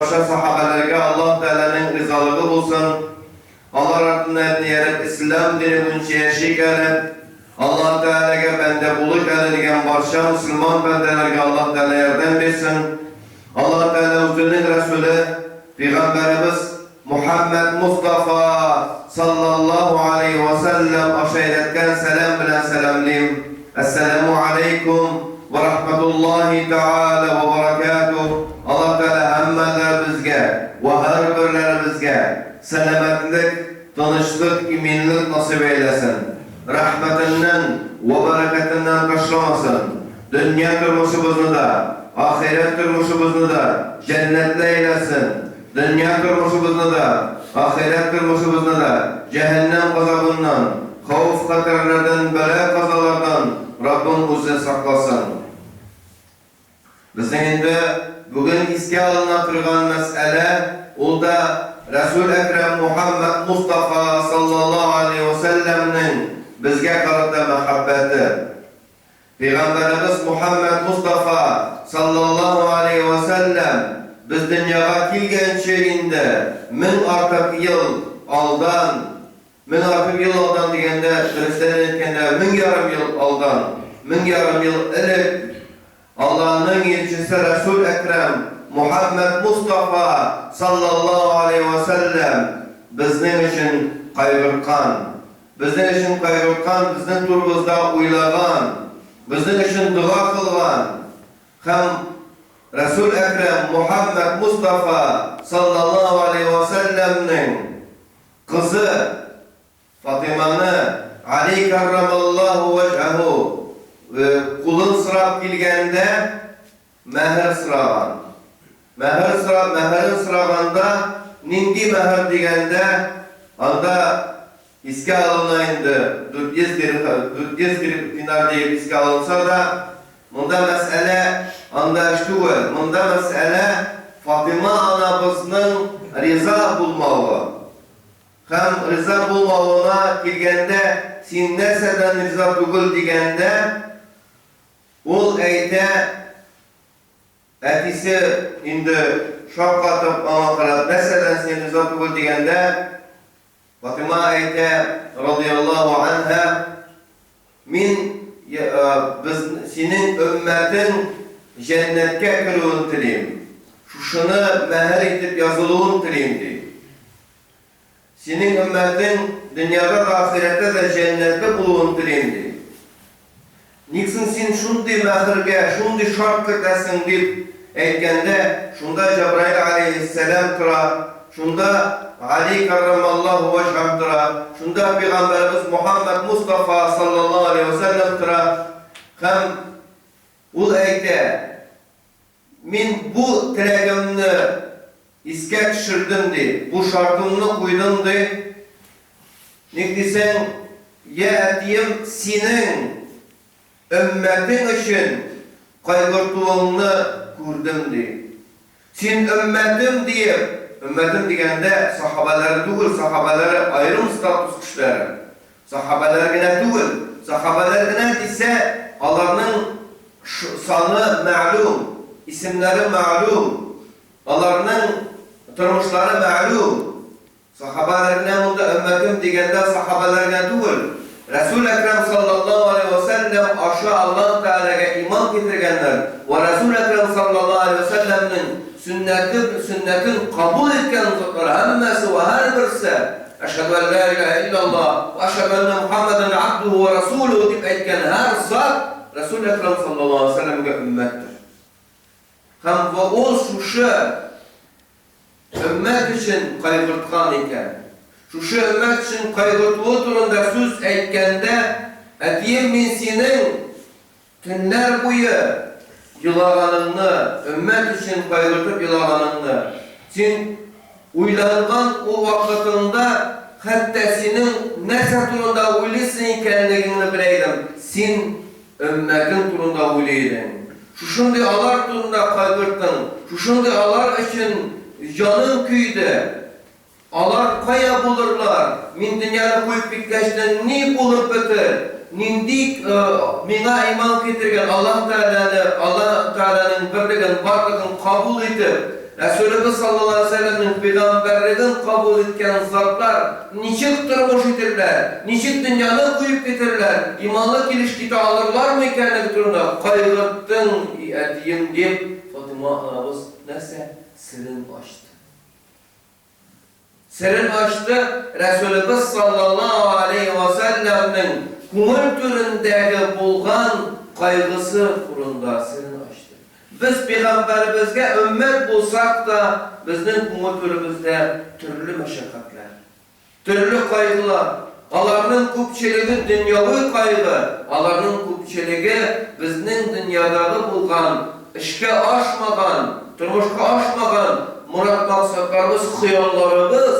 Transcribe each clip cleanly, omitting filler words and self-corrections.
Барча сахабәләргә Аллаһ Тәгаләнең ризалыгы булсын. Алар артыннан ияреп, Ислам дине буенча яшик әле, Аллаһ Тәгаләгә бәндә булыйк әле дигән барча мөселман бәндәләргә Аллаһ Тәгалә ярдәм бирсен. Аллаһ Тәгалә үзенең Рәсүле, Пәйгамбәребез Мухәммәд Мостафа саллаллаһу алейһи вә сәлләм аша өйрәткән сәлам белән сәламлим, Әссәламү алейкум вә рахмәтуллаһи тәгалә вә бәрәкәтүһ. Аллаһ Тәгалә һәммәләребезгә вә һәрберләребезгә сәламәтлек, тынычлык, иминлек насыйп әйләсен. Рәхмәтеннән вә бәрәкәтеннән ташламасын. Дөнья тормышыбызны да, ахирәт тормышыбызны да җәннәтле әйләсен. Дөнья тормышыбызны да, ахирәт тормышыбызны да җәһәннәм газабыннан, хәвеф-хәтәрләрдән, бәла-казалардан Раббым Үзе сакласын. Безнең инде бүген искә алына торган мәсьәлә, ул да Рәсүл Әкрәм Мухәммәд Мостафа саллаллаһу алейһи вә сәлләмнең безгә карата мәхәббәте. Пәйгамбәребез Мухәммәд Мостафа саллаллаһу алейһи вә сәлләм без дөньяга килгәнче инде 1000 артык ел алдан, 1000 артык ел алдан дигәндә, дөрестән әйткәндә, 1500 ел алдан, 1500 ел элек Аллаһның илчесе Рәсүл Әкрәм Мухәммәд Мостафа саллаллаһу алейһи вә сәлләм безнең өчен кайгырткан. Безнең өчен кайгырткан, безнең турыбызда уйлаган, безнең өчен дога кылган һәм Рәсүл Әкрәм Мухәммәд Мостафа саллаллаһу алейһи вә сәлләмнең кызы Фатыйманы, Али кәррәмаллаһу вәҗһәһү, кулын сорап килгәндә, мәһер сораган. Мәһер сорап, мәһерен сораганда, нинди мәһер дигәндә, анда искә алына инде 400 дирһәм, 400 динар диеп искә алынса да, монда мәсьәлә анда эш түгел, монда мәсьәлә Фатыйма анабызның риза булмавы. Һәм риза булмавына килгәндә, син нәрсәдән риза түгел дигәндә, ул әйтә, әтисе инде шаккатып аңа карап, нәрсәдән син риза түгел дигәндә, Фатыйма әйтә, радыяллаһу анһа, мин без синең өммәтең җәннәткә керүен телим, шушыны мәһер итеп язылуын телим, ди. Синең өммәтең дөньяда да, ахирәттә дә җәннәтле булуын телим, ди. Ник соң син шундый мәһергә, шундый шарт кертәсең, дип әйткәндә, шунда Җәбраил галәйһиссәлам тора, шунда Гали кәррәмаллаһу вәҗһәһ тора, шунда пәйгамбәребез Мухәммәд Мостафа саллаллаһу алейһи вә сәлләм тора һәм ул әйтә, Мин бу теләгемне искә төшердем, ди, бу шартымны куйдым, ди. Ник дисәң, йә әтием, синең өммәтең өчен кайгыртуыңны күрдем, ди. Син өммәтем диеп, өммәтем дигәндә сахабәләре түгел, сахабәләре аерым статус кешеләре. Сахабәләр генә түгел, сахабәләр генә дисә, аларның саны мәгълүм, исемнәре мәгълүм, аларның тормышлары мәгълүм. Сахабәләр генә монда өммәтем дигәндә сахабәләр генә түгел, Рәсүл Әкрәм саллаллаһу алейһи вә сәлләм аша Аллаһ Тәгаләгә иман китергәннәр вә Рәсүл Әкрәм саллаллаһу алейһи вә сәлләмнең сөннәте сөннәтен кабул иткән затлар һәммәсе вә һәрберсе Әшһәдү ән лә иләһә илляллаһ вә әшһәдү әннә Мухәммәдән габдүһү вә расүлүһү дип әйткән һәр зат Рәсүл Әкрәм саллаллаһу алейһи вә сәлләмгә өммәттер. Һәм вә ул шушы өммәт өчен кайгырткан икән. Шушы өммәт өчен кайгыртуы турында сүз әйткәндә, Әтием, мин синең Төннәр буе елаганыңны, өммәт өчен кайгыртып елаганыңны, син уйланган ул вакытыңда хәтта синең нәрсә турында уйлыйсың икәнлегеңне белә идем, син өммәтең турында уйлый идең. Шушындый алар турында кайгырттың, шушындый алар өчен җаның көйде. Алар кая булырлар? Мин дөньяны куеп киткәчтен ни булып бетер? Нинди миңа иман китергән, Аллаһ Тәгаләне, Аллаһ Тәгаләнең берлеген, барлыгын кабул итеп, Рәсүлебез саллаллаһу алейһи ва сәлләмнең пәйгамбәрлеген кабул иткән затлар ничек тормыш итерләр, ничек дөньяны куеп китерләр, иманлы килеш китә алырлармы икәнлеге турында кайгырттың, и әтием, дип, Фатыйма анабыз нәрсә? Серен ачты. Серен ачты, Рәсүлебез саллаллаһу алейһи вә сәлләмнең күңел түрендәге булган кайгысы турында серен ачты. Без пәйгамбәребезгә өммәт булсак та, безнең күңел түребездә төрле мәшәкатьләр, төрле кайгылар, аларның күпчелеге дөньяви кайгы, аларның күпчелеге безнең дөньядагы булган, эшкә ашмаган, тормышка ашмаган морад-максатларыбыз, хыялларыбыз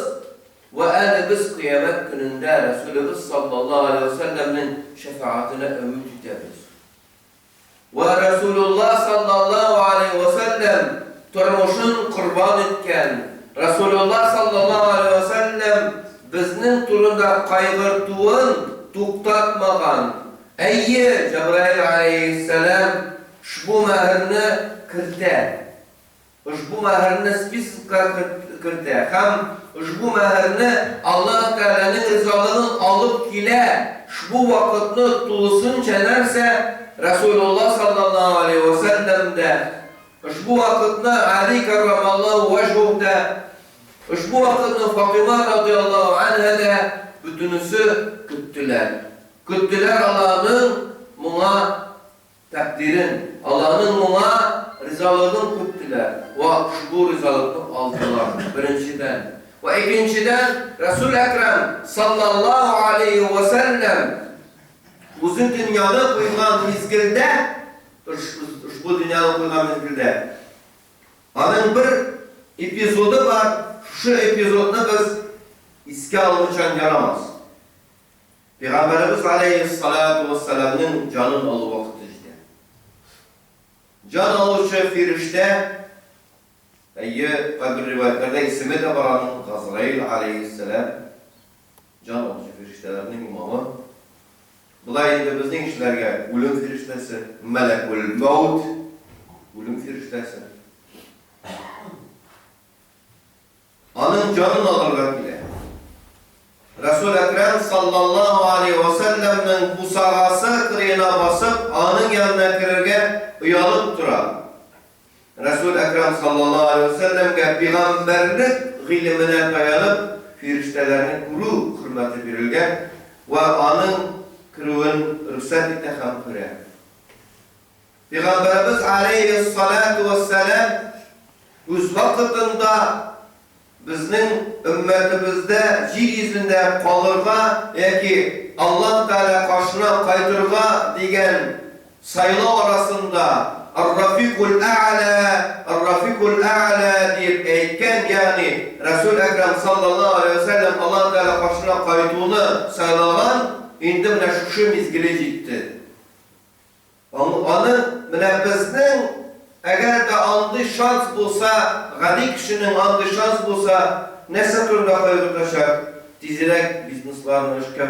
вә әле без кыямәт көнендә Рәсүлебез саллаллаһу галәйһи вә сәлләмнең шәфәгатенә өмет итәбез. Вә Рәсүлулла саллаллаһу галәйһи вә сәлләм тормышын корбан иткән, Рәсүлулла саллаллаһу галәйһи вә сәлләм безнең турында кайгыртуын туктатмаган. Әйе, Җәбраил галәйһиссәлам ошбу мәһерне кертә. Ошбу мәһерне списокка кертә һәм ошбу мәһерне Аллаһ Тәгаләнең ризалыгын алып килә, ошбу вакытны тулысынча нәрсә Рәсүлулла саллаллаһу алейһи вә сәлләм дә, ошбу вакытны Али кәррәмаллаһу вәҗһүһ дә, ошбу вакытны Фатыйма радыяллаһу анһә дә бөтенесе көттеләр. Көттеләр Аллаһның моңа Тәкъдирен, Аллаһның моңа ризалыгын көттеләр вә ошбу ризалыкны алдылар, беренчедән. Вә икенчедән, Рәсүл Әкрам, саллаллаһу алейһи вә сәлләм, үзе дөньяны куйган мизгелдә, ошбу дөньяны куйган мизгелдә, аның бер эпизоды бар, шушы эпизодны без искә алмыйчан ярамас. Пәйгамбәребез галәйһиссалату вәссәламнең җанын алу вакыты җитә. Җан алучы фирештә, әйе, кайбер риваятьләрдә исеме дә бар аның, Газраил галәйһиссәлам, җан алучы фирештәләрнең имамы. Болай инде безнең кешеләргә үлем фирештәсе, мәләкүл мәүт, үлем фирештәсе. Аның җанын алырга килә. Рәсүл Әкрәм саллаллаһу алейһи вә сәлләмнең бусагасы кырыена басып, аның янына керергә оялып тора. Рәсүл Әкрәм саллаллаһу алейһи вә сәлләмгә пигамбәрлек гыйлеменә таянып, фирештәләрне күрү хөрмәте бирелгән вә аның керүен рөхсәт итә һәм күрә. Пәйгамбәребез аләйһиссалату вәссәлам үз вакытында безнең өммәтебездә җир йөзендә калырга яки Аллаһ Тәгалә каршына кайтырга дигән сайлау арасында Ар-Рафикул Әгълә, Ар-Рафикул Әгълә диеп әйткән, ягъни Рәсүл Әкрам саллаллаһу аләйһи вә сәлләм Аллаһ Тәгалә каршына кайтуны сайлаган, инде менә шушы мизгеле җитте. Аны менә безнең, әгәр дә андый шанс булса, гади кешенең андый шанс булса, нәрсә турында кайгыртачак? Тизрәк бизнесларны эшкә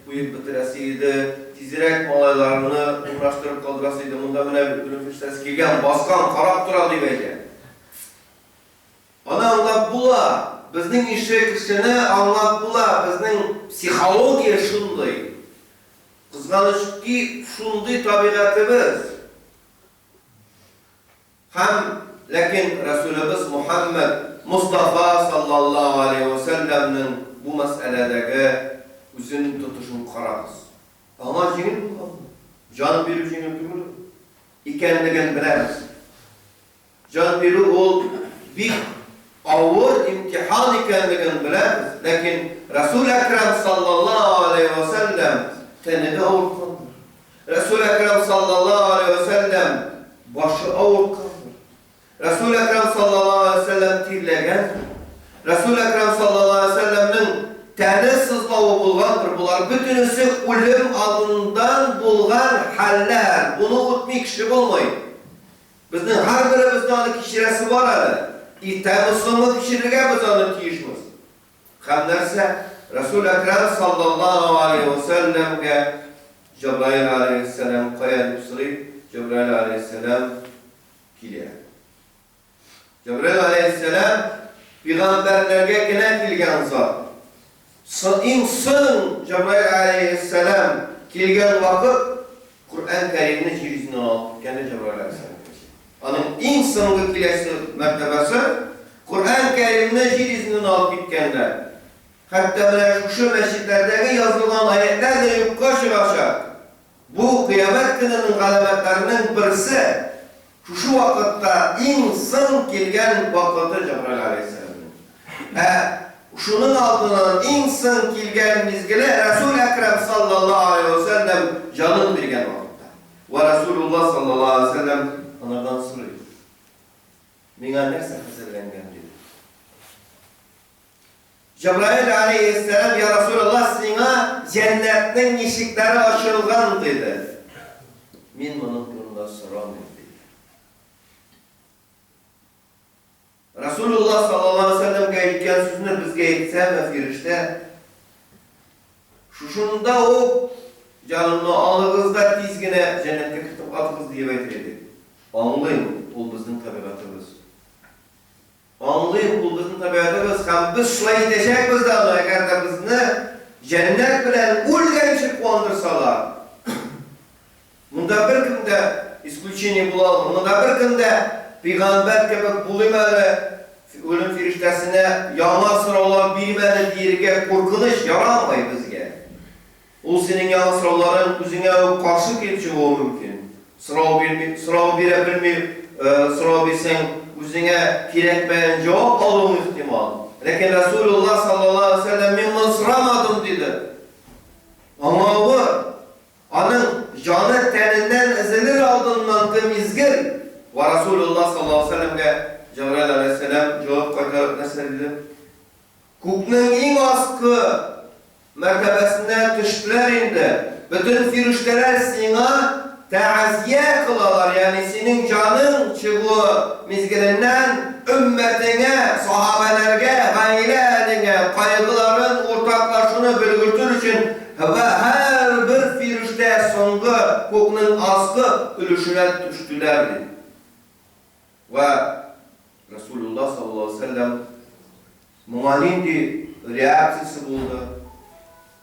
куеп бетерәсе иде, тизрәк малайларны урнаштырып калдырасы иде, монда менә бит үлем фирештәсе килгән, баскан, карап тора, дип әйтә. Аны аңлап була, безнең ише кешене аңлап була, безнең психология шундый. Кызганыч ки, шундый табигатебез. Һәм ләкин Рәсүлебез Мухәммәд Мостафа саллаллаһу алейһи вә сәлләмнең бу мәсьәләдәге үзен тотышын карагыз. Аңа җиңел булганмы? Җан бирү җиңел түгел ул. Икәнлеген беләбез. Җан бирү ул бик авыр имтихан икәнлеген беләбез, ләкин Рәсүл Әкрам саллаллаһу алейһи вә сәлләм тәне дә авырткандыр. Рәсүл Әкрам саллаллаһу алейһи вә сәлләм башы авырткандыр. Рәсүл Әкрам саллаллаһу алейһи вә сәлләм тирләгәндер. Рәсүл Әкрам саллаллаһу алейһи вә сәлләмнең тәне сызлавы булгандыр. Болар бөтенесе үлем алдыннан булган хәлләр. Буны үтми кеше булмый. Безнең һәрберебезнең аны кичерәсе бар әле. Иртәме, соңмы кичерергә без аны тиешбез. Һәм нәрсә? Рәсүл Әкрам саллаллаһу алейһи вә сәлләмгә Җәбраил алейһиссәлам кая дип сорый, Җәбраил алейһиссәлам килә. Җәбраил галәйһиссәлам пигамбәрләргә генә килгән зат. Иң соң Җәбраил галәйһиссәлам килгән вакыт Коръән Кәримне җир йөзеннән алып киткәне Җәбраил галәйһиссәлам киләчәк. Аның иң соңгы киләсе мәртәбәсе Коръән Кәримне җир йөзеннән алып киткәндә. Хәтта менә шушы мәчетләрдәге язылган аятьләр дә юкка чыгачак. Бу, Кыямәт көненең галәмәтләренең берсе. Шушы вакытта иң соң килгән вакыты Җәбраил галәйһиссәламнең. Ә шуның алдыннан иң соң килгән мизгеле Рәсүл Әкрәм саллаллаһу алейһи вә сәлләм җанын биргән вакытта. Вә Рәсүлуллаһ саллаллаһу алейһи вә сәлләм анардан сорый, Миңа нәрсә хәзерләнгән? диде. Җәбраил галәйһиссәлам, Я Расулаллаһ, сиңа җәннәтнең ишекләре ачылган, диде. Мин моның турында сорамыйм, диде. Расулуллаһ саллаллаһу алейһи вәсәлләмгә әйткән сүзне безгә әйтсәме, фирештә? Шушында ук җанымны алыгыз да тиз генә җәннәткә кертеп атыгыз, диеп әйтер идек. Аңлыйм, ул безнең табигатебез. Аңлыйм, ул безнең табигатебез һәм без шулай итәчәкбез дә аны, әгәр дә безне җәннәт белән үлгәнче куандырсалар. Монда беркем дә исключение була алмый. Монда беркем дә пигамбәр кебек булыйм әле, үлем фирештәсенә яңа сораулар бирим әле диергә куркыныч, ярамый безгә. Ул синең яңа сорауларың үзеңә үк каршы килеп чыгуы мөмкин. Сорау бирми, сорау бирә белми, сорау бирсәң, үзеңә кирәкмәгән җавап алуың ихтимал. Ләкин Рәсүлуллаһ саллаллаһу алейһи ва сәлләм мин моны сорамадым диде. Аңа авыр. Аның җаны тәненнән өзелер алдыннан мизгел вә Рәсүлуллаһ саллаллаһу алейһи ва сәлләмгә Җәбраил алейһиссәлам җавап кайтарып нәрсә диде? Күкнең иң аскы мәртәбәсенә төштеләр инде. Бөтен фирештәләр сиңа тәгъзия кылалар, ягъни синең җаның чыгу мизгеленнән өммәтеңә, сахабәләргә, гаилә әһлеңә кайгыларын уртаклашуны белгертер өчен вә һәрбер фирештә соңгы күкнең аскы өлешенә төштеләр, ди. Вә Рәсүлуллаһ саллаллаһу алейһи ва сәлләм моңа нинди реакциясе булды?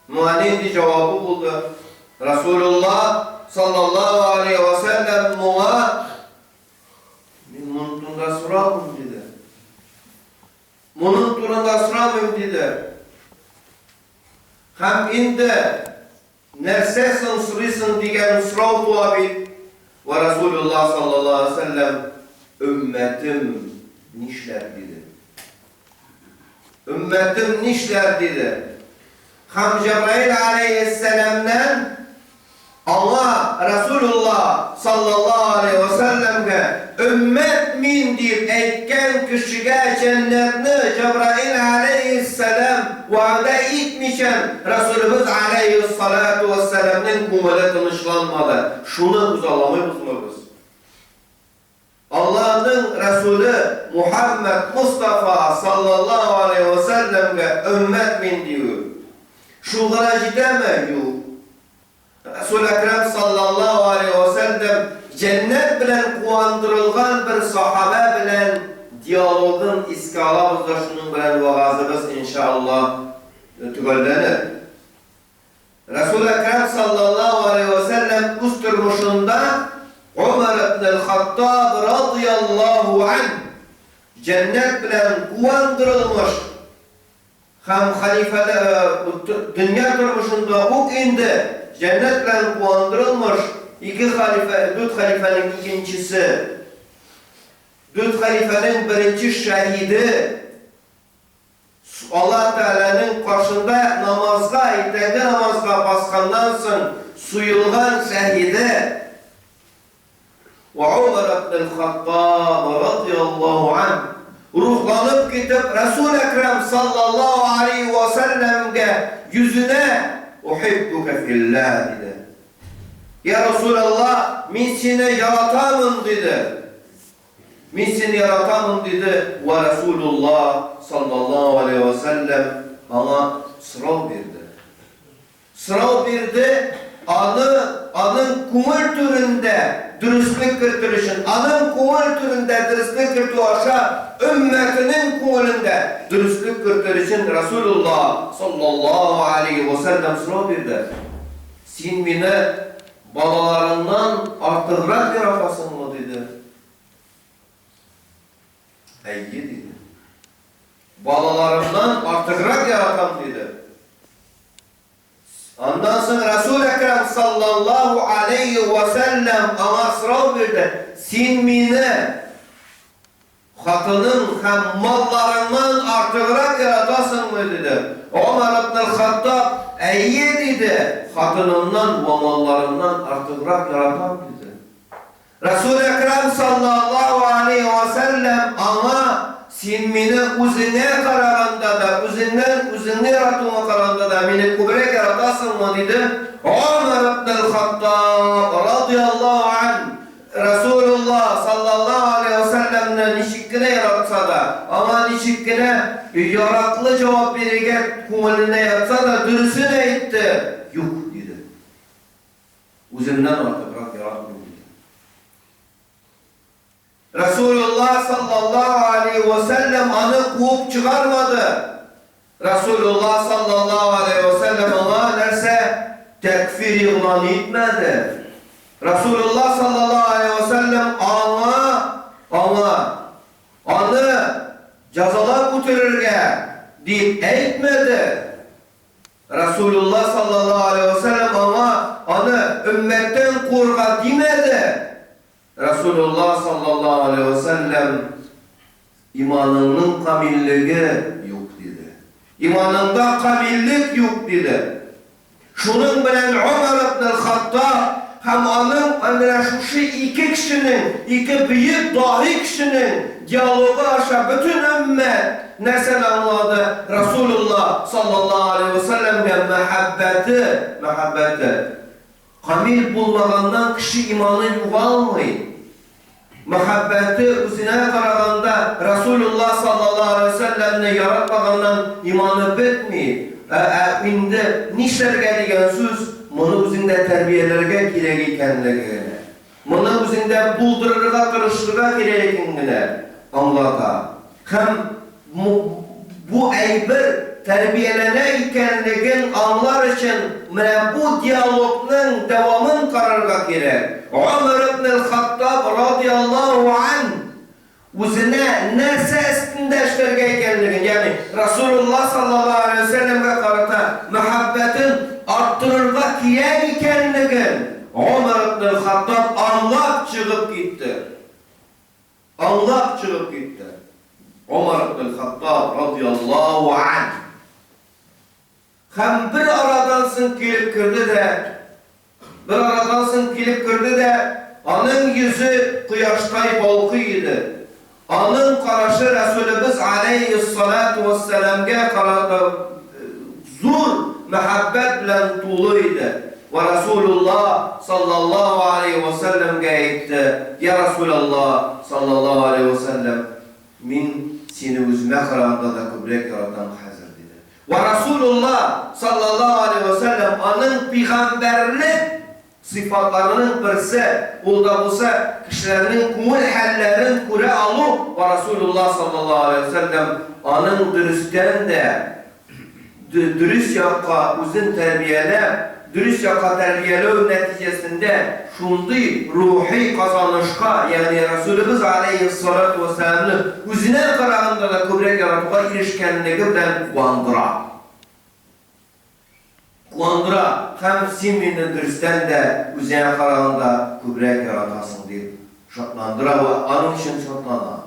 Моңа нинди җавабы булды? Рәсүлуллаһ саллаллаһу алейһи ва сәлләм моңа Мин моның турында сорамыйм, диде. Моның турында сорамыйм, диде. Һәм инде Нәрсә соң сорыйсың дигән сорау туа бит. Вә Расулуллаһ саллаллаһу алейһи ва сәлләм, Өммәтем нишләр? диде. Өммәтем нишләр? диде. Һәм Җәбраил алейһиссәламнән аңа Расулуллаһ саллаллаһу алейһи ва сәлләмгә өммәт мин дип әйткән кешегә җәннәтне Җәбраил алейһиссәлам Вәгъдә итмичә, Рәсүлебез галәйһиссалату вәссәламнең күңеле тынычланмады. Шуны күзалламыйбызмы без? Аллаһның Рәсүле Мухәммәд Мостафа саллаллаһу галәйһи вә сәлләмгә өммәт мин диюе. Шул гына җитәме? Юк. Рәсүл Әкрәм саллаллаһу галәйһи вә сәлләм җәннәт белән куандырылган бер сахабә белән диалогын искә алабыз да шуның белән вәгазебез, иншаАллаһ, төгәлләнер. Рәсүл Әкрәм саллаллаһу галәйһи вә сәлләм үз тормышында Гомәр ибнел-Хаттаб радыяллаһу анһ җәннәт белән куандырылмыш Һәм хәлифәле дөнья тормышында ук инде җәннәт белән куандырылмыш ике хәлифә, дүрт хәлифәнең икенчесе, дүрт хәлифәнең беренче шәһиде, Аллаһ Тәгаләнең каршында намазга, иртәнге намазга басканнан соң суелган шәһиде, Вә Умар ибнел-Хаттаб радияллаһу анһ, рухланып китеп, Рәсүл Әкрәм саллаллаһу алейһи вә сәлләмгә йөзенә, Ухиббука филлаһ, диде. Йә Расулаллаһ, мин сине яратамын, диде. Мин сине яратамын, диде, вә Расулуллаһ саллаллаһу алейһи вә сәлләм аңа сорау бирде. Сорау бирде. аны, аның күңел түрендә дөреслек кертер өчен, аның күңел түрендә дөреслек кертү аша өммәтенең күңелендә дөреслек кертер өчен Расулуллаһ саллаллаһу алейһи вә сәлләм сорау бирде, Син мине балаларыңнан артыграк яратасыңмы? диде. Әйе, диде. Балаларымнан артыграк яратам, диде. Аннан соң Рәсүл Әкрәм саллаллаһу алейһи вә сәлләм аңа сорау бирде, Син мине хатының һәм малларыңнан артыграк яратасыңмы? диде. Омар ибн әл-Хаттаб, Әйе, диде, хатынымнан вә малларымнан артыграк яратам, диде. Рәсүл Әкрам саллаллаһу алейһи вә сәлләм аңа, Син мине үзеңә караганда да, үзеңнән үзеңне яратуыңа караганда да мине күбрәк яратасыңмы? диде. Омар ибн әл-Хаттаб, радияллаһу ан, Рәсүлуллаһ саллаллаһу алейһи вә сәлләмне ничек кенә яратса да, аңа ничек кенә яраклы җавап бирергә күңеленә ятса да, дөресен әйтте, Юк, диде. Үземнән артыграк яратмыйм, диде. Рәсүлуллаһ саллаллаһу алейһи вә сәлләм аны куып чыгармады. Рәсүлуллаһ саллаллаһу алейһи вә сәлләм аңа нәрсә? Тәкфир игълан итмәде. Рәсүлуллаһ саллаллаһу алейһи вә сәлләм аңа, аңа, аны җәзалап үтерергә дип әйтмәде. Рәсүлуллаһ саллаллаһу алейһи вә сәлләм аңа аны өммәттән куырга димәде. Рәсүлуллаһ саллаллаһу алейһи вә сәлләм иманыңның камиллеге юк диде. Иманыңда камиллек юк диде. Шуның белән Омар ибн әл-Хаттаб һәм аның менә шушы ике кешенең, ике бөек даһи кешенең диалогы аша бөтен өммәт нәрсәне аңлады? Расулуллаһ саллаллаһу алейһи вә сәлләмгә мәхәббәте, мәхәббәте камил булмаганнан кеше иманы югалмый. Мәхәббәте үзенә караганда Расулуллаһ саллаллаһу алейһи вә сәлләмне яратмаганнан иманы бетми. Ә ә инде нишләргә дигән сүз, моны үзеңдә тәрбияләргә кирәк икәнлеге генә, моны үзеңдә булдырырга тырышырга кирәк икәнен генә аңлата. Һәм бу әйбер тәрбияләнә икәнлеген аңлар өчен менә бу диалогның дәвамын карарга кирәк. Гомәр ибн әл-Хаттаб радияллаһу ан үзенә нәрсә өстендә эшләргә икәнлеген, ягъни Расулуллаһ саллаллаһу алейһи вә сәлләмгә карата мәхәббәтен арттырырга кирәк икәнлеген Гомәр ибн әл-Хаттаб аңлап чыгып китте. Аңлап чыгып китте. Омар ибн әл-Хаттаб радияллаһу анһ. Һәм бер арадан соң килеп керде дә, бер арадан соң килеп керде дә, аның йөзе кояштай балкый иде. Аның карашы Рәсүлебез аләйһиссалату вәссәламгә карата зур мәхәббәт белән тулы иде. Вә Расулуллаһ саллаллаһу алейһи вә сәлләмгә әйтте, Йә Расулаллаһ, саллаллаһу алейһи вә сәлләм, мин сине үземә караганда да күбрәк яратам хәзер, диде. Вә Расулуллаһ, саллаллаһу алейһи вә сәлләм, аның пигамбәрлек сыйфатларының берсе, ул да булса, кешеләрнең күңел хәлләрен күрә алу, вә Расулуллаһ, саллаллаһу алейһи вә сәлләм, аның дөрестән дә Дөрес якка үзен тәрбияләп, дөрес якка тәрбияләү нәтиҗәсендә шундый рухи казанышка, ягъни Рәсүлебез галәйһиссалату вәссәламны үзенә караганда да күбрәк яратуга ирешкәнлеге белән куандыра. Куандыра һәм син мине дөрестән дә үзеңә караганда күбрәк яратасың дип шатландыра вә аның өчен шатлана.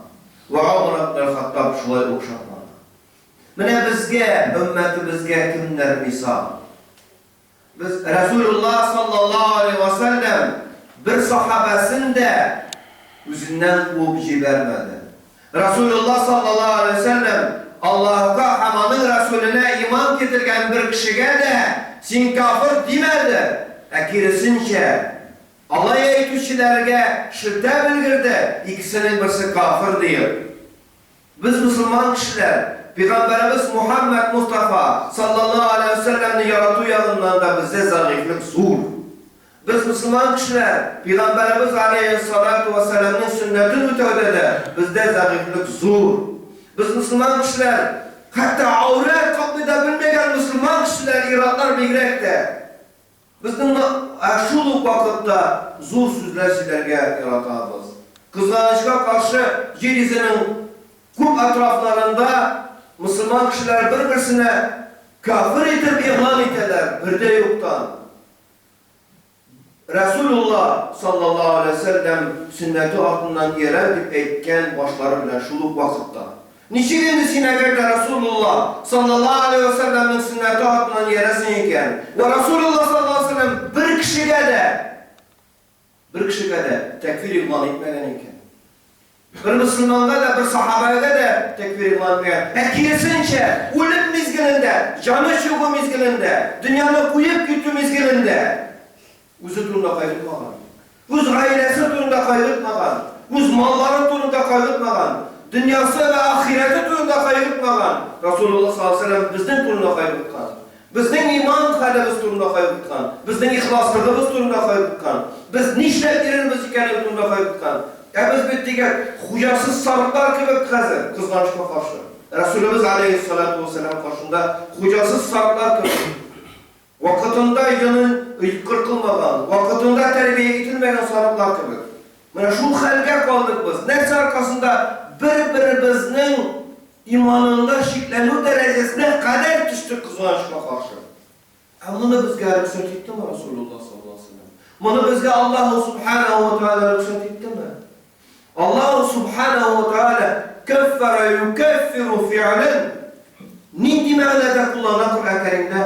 Вә Гомәр ибн әл-Хаттаб шулай ук шатлана. Менә безгә, өммәтебезгә кемнәр мисал? Без Рәсүлуллаһ саллаллаһу алейһи вә сәлләм бер сахабәсен дә үзеннән куып җибәрмәде. Рәсүлуллаһ саллаллаһу алейһи вә сәлләм Аллаһка һәм аның Рәсүленә иман китергән бер кешегә дә син кафыр димәде, ә киресенчә, алай әйтүчеләргә шелтә белгерде, икесенең берсе кафыр диеп. Без мөселман кешеләр, пигамбәребез Мухәммәд Мостафа, саллаллаһу аләйһи вә сәлләмне ярату ягыннан да бездә зәгыйфьлек зур. Без мөселман кешеләр, Пәйгамбәребез аләйһиссалату вәссәламнең сөннәтен үтәүдә дә бездә зәгыйфьлек зур. Без мөселман кешеләр, хәтта аурәт каплый да белмәгән мөселман кешеләр, ир-атлар бигрәк тә. Безнең ә шул ук вакытта зур сүзләр сөйләргә яратабыз. Кызганычка каршы, җир йөзенең күп әтрафларында мөселман кешеләре бер-берсенә кафир итеп игълан итәләр, бердә юктан. Рәсүлулла саллаллаһу галәйһи вә сәлләм сөннәте артыннан иярәм дип әйткән башлары белән шул ук вакытта. Ничек инде син әгәр дә Рәсүлулла саллаллаһу галәйһи вә сәлләмнең сөннәте артыннан иярәсең икән, вә Рәсүлулла саллаллаһу галәйһи вә сәлләм бер кешегә дә, бер кешегә дә тәкфир игълан итмәгән икән. Бер мөселманга да, бер сахабәгә дә тәкфир игълан итмәгән. Ә киресенчә, үлем мизгелендә, җаны чыгу мизгелендә, дөньяны куеп китү мизгелендә үзе турында кайгыртмаган. Үз гаиләсе турында кайгыртмаган, үз маллары турында кайгыртмаган, дөньясы вә ахирәте турында кайгыртмаган. Расулуллаһ саллаллаһу галәйһи ва сәлләм безнең турында кайгырткан. Безнең иман хәлебез турында кайгырткан, безнең ихласлыгыбыз турында кайгырткан, без нишләп йөрербез икәнлеге турында кайгырткан. Ә без бит дигән хуҗасыз сарыклар кебек хәзер, кызганычка каршы. Рәсүлебез аләйһиссалату вәссәлам каршында хуҗасыз сарыклар кебек. Вакытында йонын кыркылмаган, вакытында тәрбия ителмәгән сарыклар кебек. Менә шул хәлгә калдык без. Нәрсә аркасында бер-беребезнең Иманында шикләнү дәрәҗәсенә кадәр төштек кызганычка каршы. Ә моны безгә рөхсәт иттеме Расулуллаһ саллаллаһу алейһи ва сәлләм? Моны безгә Аллаһу субханаһу ва тааля рөхсәт иттеме? Аллаһу субханаһу ва тааля кәффәрә юкәффиру фигълен нинди мәгънәдә куллана Коръән Кәримдә?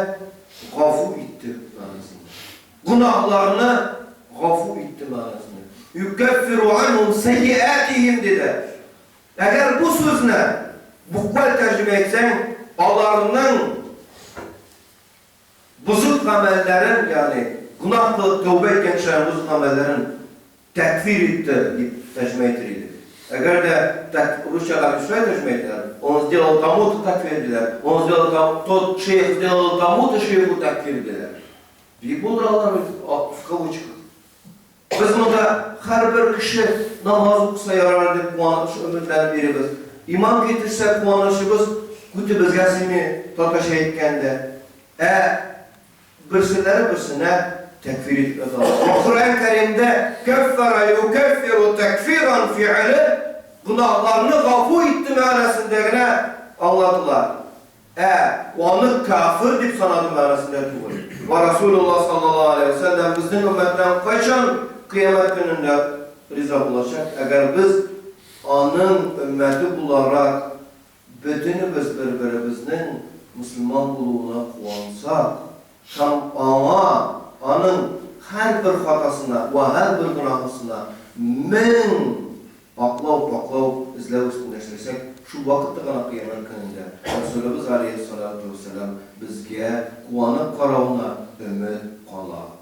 Гафу итте мәгънәсендә. Гөнаһларны гафу итте мәгънәсендә. Юкәффиру анһум сәйиәтиһим диде. Әгәр бу сүзне букваль тәрҗемә итсәң, аларның бозык гамәлләрен, ягъни гөнаһ кылып тәүбә иткән кешеләрнең бозык гамәлләрен тәкфир итте дип тәрҗемә итер идек. Әгәр дә тәк, русчага бит шулай тәрҗемә итәләр, он сделал тому-то такфир диләр, он сделал тому, тот шейх сделал тому-то шейху такфир диләр. Бик булдыралар бит, в кавычках. Без монда һәрбер кеше намаз укыса ярар дип куаныч өметләнеп йөрибез. Иман китерсә куанычыбыз күтебезгә сыймый, татарча әйткәндә. Ә берселәре берсенә тәкфир итеп яталар. Вә Коръән Кәримдә кәффәрә юкәффиру тәкфиран фигыле гөнаһларны гафу итте мәгънәсендә генә аңлатыла. Ә аны кафир дип санады мәгънәсендә түгел. Вә Расулуллаһ саллаллаһу галәйһи вә сәлләм безнең өммәттән кайчан кыямәт көнендә риза булачак, әгәр без аның өммәте буларак бөтенебез бер-беребезнең мөселман булуына куансак һәм аңа, аның һәрбер хатасына вә һәрбер гөнаһысына 1000 Аклау-пакълау эзләү өстендә эшләсәк, шул вакытта гына Кыямәт көнендә Рәсүлебез галәйһиссалату вәссәлам безгә куанып каравына өмет кала.